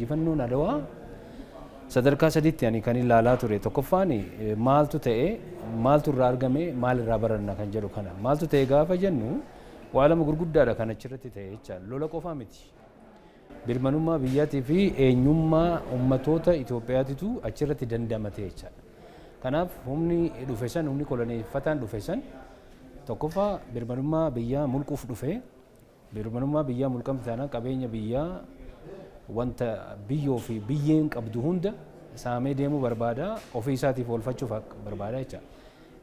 Injifannoon Adawaa sadarkaa sadiitti ani kan ilaalaa ture. Tokkoffaan maaltu ta'e, maaltu irraa argame, maal irraa baranna kan jedhu kana. Maaltu ta'e gaafa jennu, waa lama gurguddaadha kan achirratti ta'e jecha. Lola qofaa miti. Birmadummaa biyyaatii fi eenyummaa ummatoota Itoophiyaatitu achirratti dandamate jechaadha. Kanaaf humni dhufe san, humni koloneeffataan dhufe san, tokkoffaa birmadummaa biyyaa mulquuf dhufe. Birmadummaa biyyaa mulqamte taanaan qabeenya biyyaa, wanta biyyoo fi biyyeen qabdu hunda saamee deemuu barbaada, ofii isaatiif oolfachuuf barbaada jecha.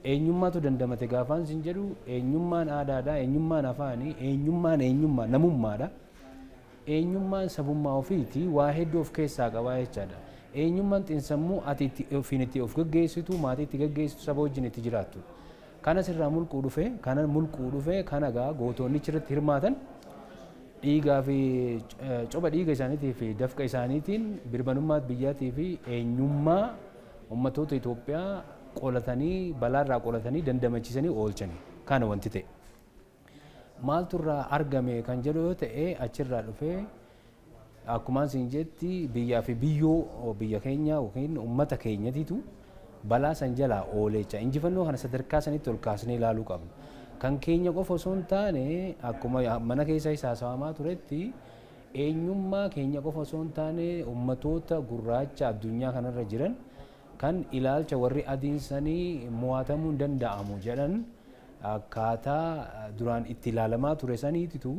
Eenyummaatu dandamate gaafaan sin jedhu, eenyummaan aadaadha, eenyummaan afaanii, eenyummaan eenyummaa namummaadha. Eenyummaan sabummaa ofiiti waa hedduu of keessaa qabaa jechaadha. Eenyummaan xiinsammuu ati itti ofiin itti of gaggeessitu, maatii itti gaggeessitu, saba wajjin itti jiraattu. Kana sirraa mulquu dhufe, kana mulquu dhufe, kana gaa gootonni irratti hirmaatan dhiigaa fi coba dhiiga isaaniitii fi dafqa isaaniitiin birmadummaa biyyaatii fi eenyummaa ummatoota Itoophiyaa qolatanii, balaarraa qolatanii, dandamachiisanii oolchanii. Kana wanti ta'e. Maaltu irraa argame kan jedhu yoo ta'e, achirraa dhufee akkumaan siin jetti biyyaa fi biyyoo biyya keenya yookiin ummata keenyatiitu balaa san jalaa oolee jecha. Injifannoo kana sadarkaa sanitti ol kaasnee ilaaluu qabna. Kan keenya qofa osoo hin taane, akkuma mana keessa isa haasawamaa turetti, eenyummaa keenya qofa osoo hin taane ummatoota gurraacha addunyaa kanarra jiran kan ilaalcha warri adiin sanii mo'atamuu hin danda'amu jedhan, akkaataa duraan itti ilaalamaa ture saniititu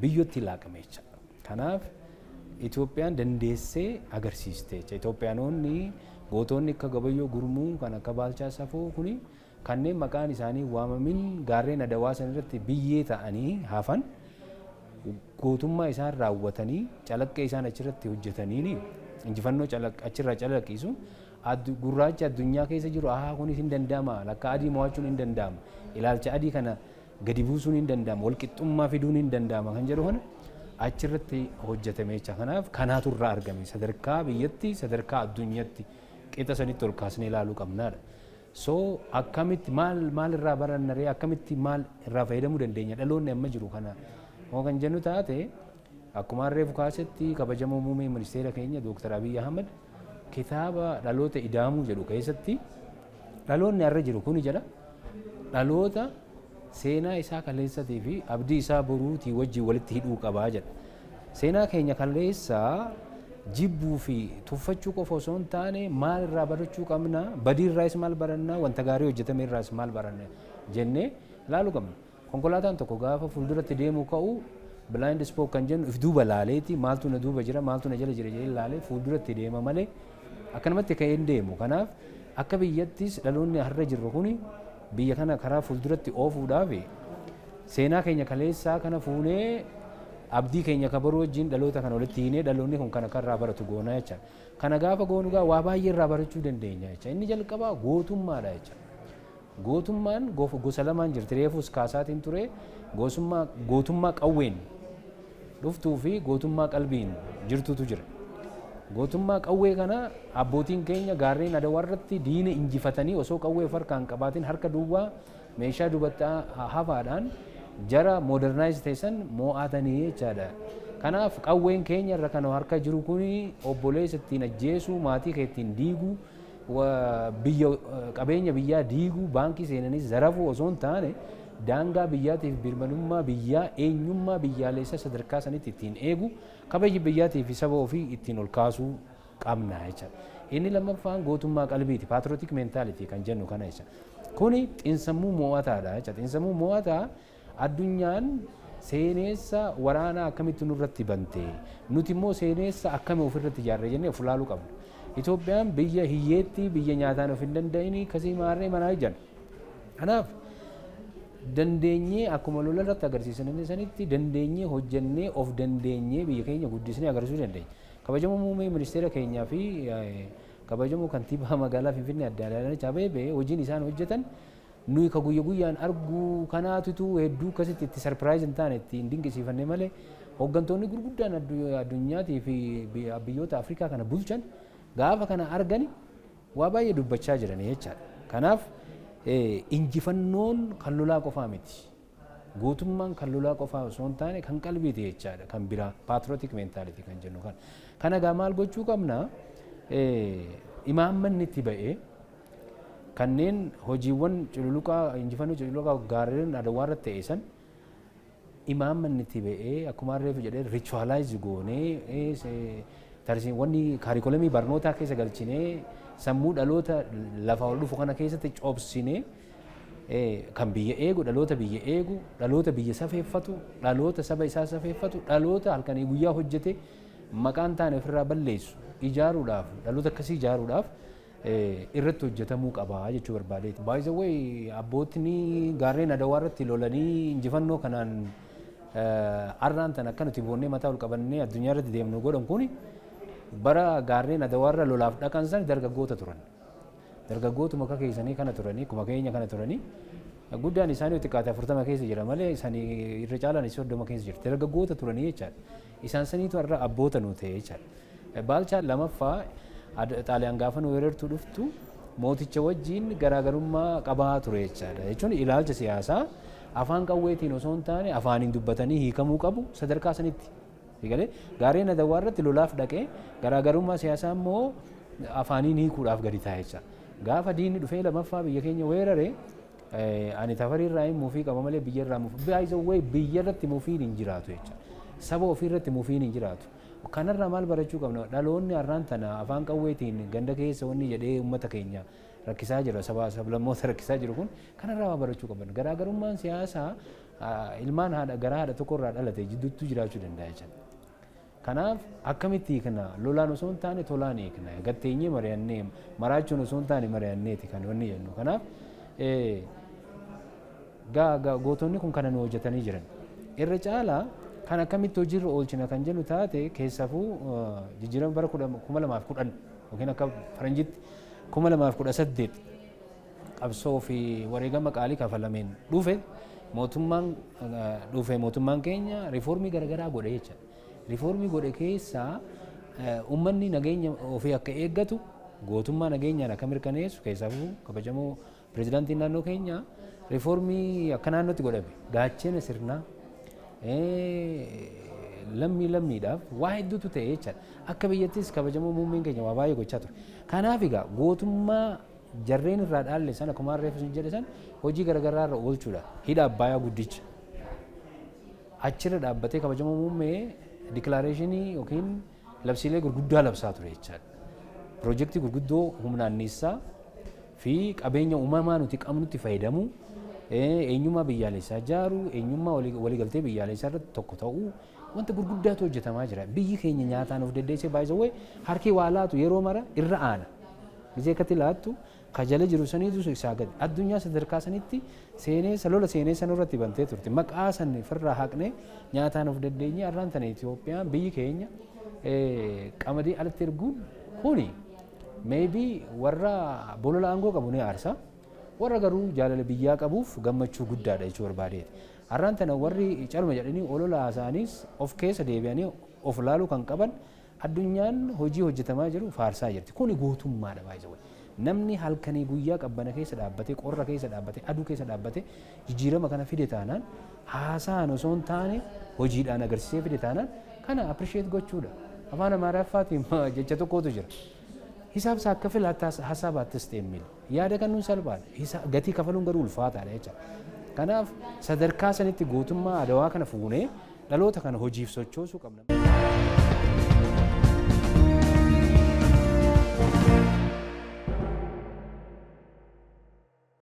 biyyootti laaqame jecha. Kanaaf Itoophiyaan dandeessee agarsiiste jecha. Itoophiyaanonni gootonni akka Gabayyoo Gurmuu, kan akka Baalchaa Safoo kuni, kanneen maqaan isaanii waamamin gaarreen Adawaa san irratti biyyee ta'anii hafan, gootummaa isaan raawwatanii calaqqee isaan achirratti hojjetaniini injifannoo achirraa calaqqisu gurraacha addunyaa keessa jiru, ahaa, kunis hin danda'ama, lakka adii mo'achuun hin danda'ama, ilaalcha adii kana gadi buusuun hin danda'ama, walqixxummaa fiduun hin danda'ama kan jedhu kana achirratti hojjetame jecha. Kanaaf kanaatu irraa argame, sadarkaa biyyatti, sadarkaa addunyaatti qixa sanitti ol kaasnee ilaaluu qabnaadha. So akkamitti maal maal irraa barannaree, akkamitti maal irraa fayyadamuu dandeenya dhaloonni amma jiru kana moo kan jennu taate, akkuma reefu kaasetti, kabajamoo muummee ministeera keenya Dooktar Abiyyi Ahmad kitaaba Dhaloota Ida'amuu jedhu keessatti, dhaloonni har'a jiru kuni jedha, dhaloota seenaa isaa kaleessatii fi abdii isaa boruutii wajjin walitti hidhuu qabaa jedha. Seenaa keenya kaleessaa jibbuu fi tuffachuu qofa osoo hin taane, maal irraa barachuu qabna, badii irraas maal baranna, wanta gaarii hojjetame irraas maal baranna jennee ilaaluu qabna. Konkolaataan tokko gaafa fuulduratti deemu ka'u, blind spot kan jennu, if duuba laaleeti maaltu na duuba jira, maaltu na jala jira jedhee laalee fuulduratti deema malee akkanumatti ka'ee hin deemu. Kanaaf akka biyyattis dhaloonni har'a jirru kuni biyya kana karaa fuulduratti oofuudhaaf seenaa keenya kaleessaa kana fuunee abdii keenya ka boruu wajjin dhaloota kana walitti hiinee dhaloonni kun kana kan irraa baratu goonaa jecha. Kana gaafa goonu gaa waa baay'ee irraa barachuu dandeenya jecha. Inni jalqabaa gootummaadha jecha. Gootummaan gosa lamaan jirti. Reefus kaasaatiin ture, gosummaa gootummaa qawween dhuftuu fi gootummaa qalbiin jirtutu jira. Gootummaa qawwee kana abbootiin keenya gaarreen Adawaa irratti diina injifatanii osoo qawwee of harkaan qabaatin, harka duwwaa, meeshaa duubatti hafaadhaan jara modernize ta'e san mo'atanii jechaadha. Kanaaf qawween keenya irra kan harka jiru kuni obboleessa ittiin ajjeesuu, maatii kee ittiin diiguu, biyya qabeenya biyyaa diiguu, baankii seenanii zarafuu osoo hin taane, daangaa biyyaatiif birmadummaa biyyaa, eenyummaa biyyaalessaa sadarkaa sanitti ittiin eegu, kabaja biyyaatii fi saba ofii ittiin ol kaasuu qabna jechaadha. Inni lammaffaan gootummaa qalbiiti. Patriotic mentality kan jennu kana jecha. Kuni xiinsammuu mo'ataadha jecha. Xiinsammuu mo'ataa, addunyaan seeneessa waraanaa akkamitti nurratti bante, nuti immoo seeneessa akkamii ofirratti ijaarre jennee of ilaaluu qabna. Itoophiyaan biyya hiyyeetti, biyya nyaataan of hin danda'ini kasii maarree manaa ijaan. Kanaaf dandeenyee akkuma lola irratti agarsiisan sanitti dandeenyee hojjennee of dandeenyee biyya keenya guddisnee agarsiisuu dandeenya. Kabajamoo muummee ministeera keenyaa fi kabajamoo kantiibaa magaalaa Finfinnee Aadde Adaanech Abeebee hojiin isaan hojjetan nuyi ka guyya guyyaan arguu kanaatutu hedduu akkasitti itti surprise hin taane, itti hin dinqisiifanne malee, hooggantoonni gurguddaan addunyaatii fi biyyoota Afrikaa kana bulchan gaafa kana argani waa baay'ee dubbachaa jiranii jechaadha. Kanaaf injifannoon kan lolaa qofaa miti. Gootummaan kan lolaa qofaa osoo hin taane kan qalbiiti jechaadha, kan biraa patriotic mentality kan jennu kana. Kana egaa maal gochuu qabna? Imaammanni itti ba'ee kanneen hojiiwwan cululuqaa, injifannoo cululuqaa gaarreen Adawaa irratti ta'e san, imaammanni itti ba'ee akkuma reefu jedhee ritualize goonee, wanni curriculumii barnootaa keessa galchinee, sammuu dhaloota lafaa ol dhufu kana keessatti cobsinee, kan biyya eegu, dhaloota biyya eegu, dhaloota biyya safeeffatu, dhaloota saba isaa safeeffatu, dhaloota halkanii guyyaa hojjete maqaan taane ofirraa balleessu ijaaruudhaaf, dhaloota akkasii ijaaruudhaaf irratti hojjetamuu qaba jechuu barbaadeeti. By the way, abbootni gaarreen Adawaa irratti lolanii injifannoo kanaan arraan tan akka nuti boonnee mataa ol qabannee addunyaa irratti deemnu godhan kuni, bara gaarreen Adawaa irra lolaaf dhaqan san dargaggoota turan. Dargaggootuma akka keessanii kana turanii, akkuma keenya kana turanii, guddaan isaanii xiqqaate 40 keessa jira malee isaanii irra caalaan 30 keessa jirti. Dargaggoota turanii jechaadha. Isaan saniitu har'a abboota nu ta'e jechaadha. Baalchaa lamaffaa, Xaaliyaan gaafa nu weerartuu dhuftu mooticha wajjin garaagarummaa qabaa ture jechaadha. Jechuun ilaalcha siyaasaa afaan qawweetiin osoo hin taane afaaniin dubbatanii hiikamuu qabu sadarkaa sanitti. Galee gaarreen Adawaa irratti lolaaf dhaqee garaagarummaa siyaasaa immoo afaaniin hiikuudhaaf gadi taa'e jecha. Gaafa diinni dhufee lamaffaa biyya keenya weerare, ani Tafarii irraa mufii qaba malee biyya irraa mufii, baay'ee biyya irratti mufiin hin jiraatu jecha. Saba ofii irratti mufiin hin jiraatu. Kanarraa maal barachuu qabna? Dhaloonni har'aan tana afaan qawweetiin ganda keessa wanni jedhee uummata keenya rakkisaa jira, saba sablammoota rakkisaa jiru kun kanarraa waa barachuu qaban. Garaagarummaan siyaasaa ilmaan haadha garaa haadha tokko irraa dhalate jidduutti jiraachuu danda'a jechuudha. Kanaaf akkamitti hiikna? Lolaan osoo hin taane tolaan hiikna. Gatteenyee mari'annee, maraachuun osoo hin taane mari'anneeti kan wanni jennu. Kanaaf gootonni kun kana nu hojjetanii jiran. Irra caalaa kan akkamitti hojiirra oolchina kan jennu taate, keessafuu jijjiirama bara 2010 yookiin akka faranjitti 2018 qabsoo fi wareegama qaalii kafalameen dhufe, mootummaan dhufe, mootummaan keenya riifoormii garaagaraa godhe jecha. Riifoormii godhe keessaa uummanni nageenya ofii akka eeggatu, gootummaa nageenyaan akka mirkaneessu, keessaafuu kabajamoo pirezidaantiin naannoo keenyaa riifoormii akka naannootti godhame, gaachena sirnaa, lammii lammiidhaaf waa hedduutu ta'e jechaadha. Akka biyyattis kabajamoo muummeen keenya waa baay'ee gochaa ture. Kanaaf egaa gootummaa jarreen irraa dhaalle sana, akkuma reefu jedhe san, hojii garaagaraa irra oolchuudha. Hidha Abbayaa guddicha achirra dhaabbatee kabajamoo muummee declarationii yookiin labsiilee gurguddaa labsaa ture jechaadha. Piroojeektii gurguddoo humna anniisaa fi qabeenya uumamaa nuti qabnutti fayyadamuu, eenyummaa biyyaalessaa ijaaruu, eenyummaa waliigaltee biyyaalessaa irratti tokko ta'uu, wanta gurguddaatu hojjetamaa jira. Biyyi keenya nyaataan of deddeessee, baay'isawwee harki waa laatu yeroo mara irra aana. Gizee akkatti laattu kajala jiru saniitu isaa gadi. Addunyaa sadarkaa sanitti seenee lola seenee san irratti bantee turte. Maqaa san ofirraa haqnee nyaataan of dandeenyee har'aan tana Itoophiyaan, biyyi keenya, qamadii alatti erguun kuni maybe warra bolola aangoo qabu ni aarsa. Warra garuu jaalala biyyaa qabuuf gammachuu guddaadha jechuu barbaadeeti. Har'aan tana warri caluma jedhanii olola haasa'anis of keessa deebi'anii of laaluu kan qaban, addunyaan hojii hojjetamaa jiru faarsaa jirti. Kuni gootummaadha baay'ee. Namni halkanii guyyaa qabbana keessa dhaabbatee, qorra keessa dhaabbatee, aduu keessa dhaabbatee jijjiirama kana fide taanaan, haasaan osoo hin taane hojiidhaan agarsiisee fide taanaan, kana appreciate gochuudha. Afaan Amaariffaatiin jecha tokkotu jira. ሂሳብ ሳትከፍል ሀሳብ አትስጥ የሚል፣ yaada kennuun salphaadha. Gatii kafaluun garuu ulfaataadha jecha. Kanaaf sadarkaa sanitti gootummaa Adawaa kana fuunee dhaloota kana hojiif sochoosuu qabna.